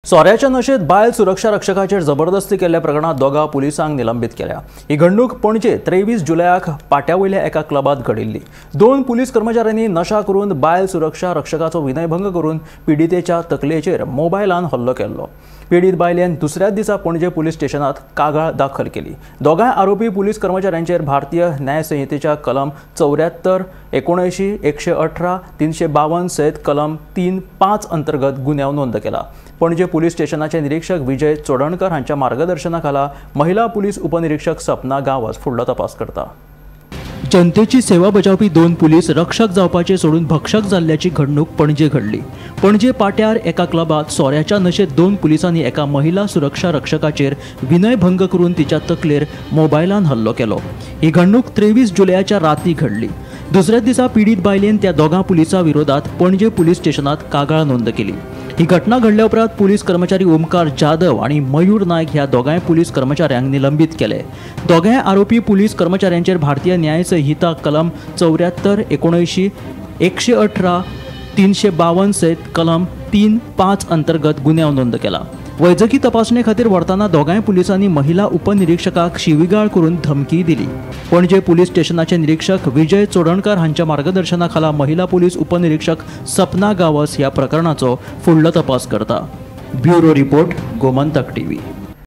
सोऱ्याच्या नशेंत बायल सुरक्षा रक्षकाचेर जबरदस्ती केल्ल्या प्रकरणात दोगा पुलिसांक निलंबीत केल्या। ही घडणूक पणजे 23 जुलयाक पाट्यावयल्या एका क्लबात घडिल्ली। दोन पुलीस कर्मचाऱ्यांनी नशा करून बायल सुरक्षा रक्षकाचो विनयभंग करून पिडितेच्या तकलेचेर मोबायलान हल्लो केल्लो। पीडित बायलेन दुसऱ्याच दिसा पणजे पुलीस स्टेशनात कागाळ दाखल केली। दोगांय आरोपी पुलीस कर्मचाऱ्यांचेर भारतीय न्यायसंहितेच्या कलम 74, 79, 118, 352 सयत कलम 3(5) अंतर्गत गुन्यांव नोंद केला। पणजे पुलीस स्टेशनाचे निरीक्षक विजय चोडणकर हांच्या मार्गदर्शनाखाला महिला पुलीस उपनिरीक्षक सपना गांवस फुडलो तपास करता। जनतेची सेवा बजावपी दोन पुलीस रक्षक जावपाचे सोडून भक्षक जाल्ल्याची घडणूक पणजे घडली। पणजे पाट्यार एका क्लबात सोऱ्याच्या नशेत दोन पुलिसांनी एका महिला सुरक्षा रक्षकाचेर विनयभंग करून तिच्या तकलेर मोबायलान हल्लो केलो। ही घडणूक 23 जुलयाच्या राती घडली। दुसऱ्या दिसा पीडित बायलेन त्या दोगां पुलिसां विरोधात पणजे पुलीस स्टेशनात कागाळ नोंद केली। ही घटना घडल्या उपरांत पुलीस कर्मचारी ओमकार जाधव आणि मयूर नायक ह्या दोगांय पुलीस कर्मचाऱ्यांक निलंबीत केले। दोगांय आरोपी पुलीस कर्मचाऱ्यांचेर भारतीय न्यायसंहिता कलम 74, 79, 118, 352 सयत कलम 3(5) अंतर्गत गुन्यांव नोंद केला। वैजकी तपासणे खातीर व्हरतना दोगांय पुलिसांनी महिला उपनिरीक्षकाक शिवीगाळ करून धमकी दिली। पणजे पुलीस स्टेशनाचे निरीक्षक विजय चोडणकर हांच्या मार्गदर्शनाखाला महिला पुलीस उपनिरीक्षक सपना गावस ह्या प्रकरणाचो फुडलो तपास करता। Bureau report, Gomantak TV.